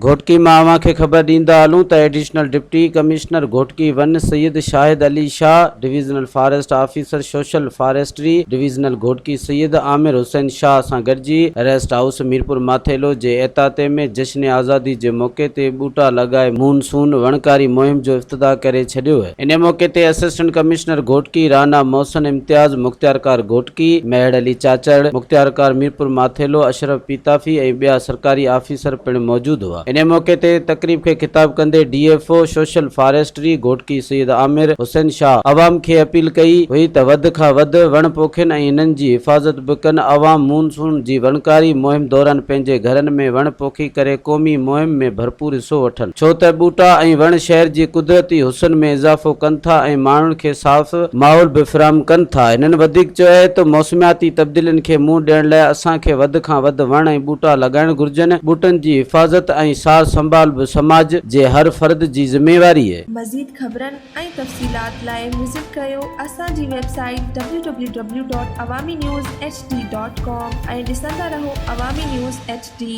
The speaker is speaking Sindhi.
گهوٽڪي مان اوهان کي خبر ڏيندا هلون ته additional deputy commissioner Ghotki one Syed Shahid Ali Shah, divisional forest officer social forestry divisional Ghotki Syed Amir Hussain Shah سان گڏجي ريسٽ هائوس ميرپور ماٿيلو جي احاطي ۾ جشن آزادي جي موقعي تي ٻوٽا لڳائي مون سون وڻڪاري مهم جو افتتاح ڪري ڇڏيو. ان موقعي تي اسسٽنٽ ڪمشنر گهوٽڪي رانا محسن امتياز، مختيارڪار گهوٽڪي ميهڙ علي چاچڙ، مختيارڪار ميرپور ماٿيلو اشرف پيتافي ۽ ٻيا سرڪاري آفيسر پڻ موجود هئا. انهي موقعي تي تقريب کي خطاب ڪندي D F O social forestry Ghotki Syed Amir Hussain Shah عوام کي اپيل ڪئي هئي ته وڌ کان وڌ وڻ پوکين ۽ انهن جي حفاظت به ڪن عوام مون سون جي وڻڪاري مهم دوران پنهنجي گهرن ۾ وڻ پوکي ڪري قومي مهم ۾ ڀرپور حصو وٺن ڇو ته ٻوٽا ۽ وڻ شهر جي قدرتي حسن ۾ اضافو ڪن ٿا ۽ ماڻهن کي صاف ماحول به فراهم ڪن ٿا. هنن وڌيڪ چيو آهي ته موسمياتي تبديلين کي منهن ڏيڻ لاء اسان کي وڌ کان وڌ وڻ ۽ ٻوٽا لڳائڻ گهرجن، ٻوٽن جي حفاظت ۽ سار سنڀال به سماج جي هر فرد جي ذميواري. مزيد خبرن ۽ تفصيلات لاء وزٽ ڪريو اسان جي website W W W dot Awami news H D dot com ۽ ڏسندا رهو عوامي نيوز ايڇ ڊي.